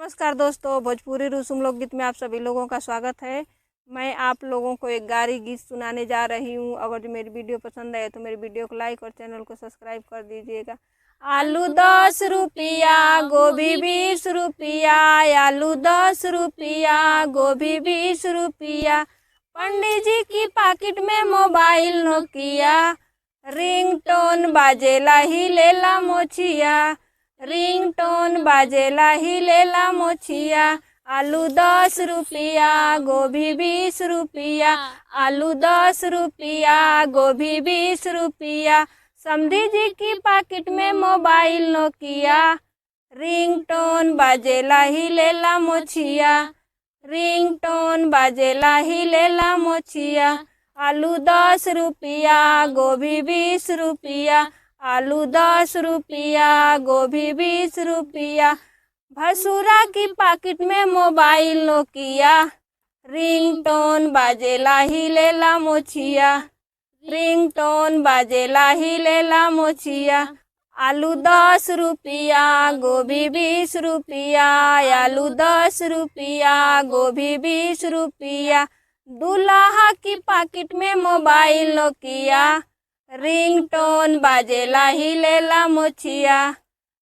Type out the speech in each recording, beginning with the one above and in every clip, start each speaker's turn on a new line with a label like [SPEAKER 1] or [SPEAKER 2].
[SPEAKER 1] नमस्कार दोस्तों, भोजपुरी रुसुम लोकगीत में आप सभी लोगों का स्वागत है। मैं आप लोगों को एक गारी गीत सुनाने जा रही हूँ। अगर जो मेरी वीडियो पसंद आए तो मेरी वीडियो को लाइक और चैनल को सब्सक्राइब कर दीजिएगा। आलू 10 रुपया, गोभी 20 रुपया, आलू 10 रुपया, गोभी 20 रुपया। पंडित जी की पाकिट में मोबाइल नोकिया, रिंगटोन बाजेला ही लेला मोछिया, रिंगटोन बाजेला ही लेला मोछिया। आलू 10 रुपया, गोभी 20 रुपया, आलू 10 रुपया, गोभी 20 रुपया। समधी जी की पाकिट में मोबाइल नोकिया, रिंगटोन बाजेला ही लेला मोछिया, रिंगटोन बाजेला ही लेला मोछिया। आलू 10 रुपया, गोभी 20 रुपया, आलू 10 रुपया, गोभी 20 रुपया। भसुरा की पाकिट में मोबाइल नोकिया, रिंगटोन बाजेला ही लेला मोछिया, रिंगटोन बाजेला ही लेला मोछिया। आलू 10 रुपया, गोभी 20 रुपया, आलू 10 रुपया, गोभी 20 रुपया। दूल्हा की पाकिट में मोबाइल नोकिया, रिंगटोन बाजेला ही लेला मोछिया,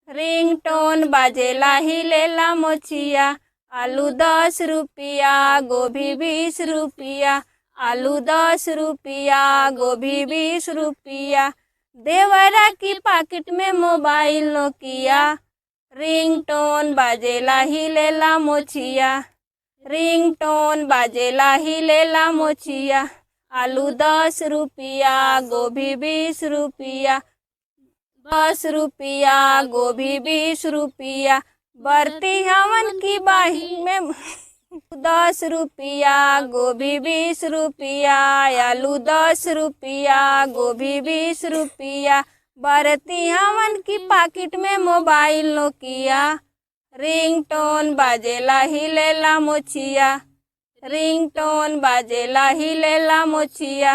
[SPEAKER 1] रिंगटोन बाजेला ही लेला मोछिया। आलू 10 रुपया, गोभी 20 रुपया, आलू 10 रुपया, गोभी 20 रुपया। देवरा की पाकिट में मोबाइल नोकिया, रिंगटोन बाजेला ही लेला मोछिया, रिंगटोन बाजेला ही लेला मोछिया। आलू 10 रुपया, गोभी 20 रुपया, 10 रुपया, गोभी 20 रुपया। बरती हवन की बाही में 10 रुपया, गोभी 20 रुपया, आलू 10 रुपया, गोभी 20 रुपया। बरती हवन की पाकिट में मोबाइल नोकिया, रिंगटोन बाजेला ही लेला मोछिया, रिंगटोन बाजेला ही लेला मोछिया।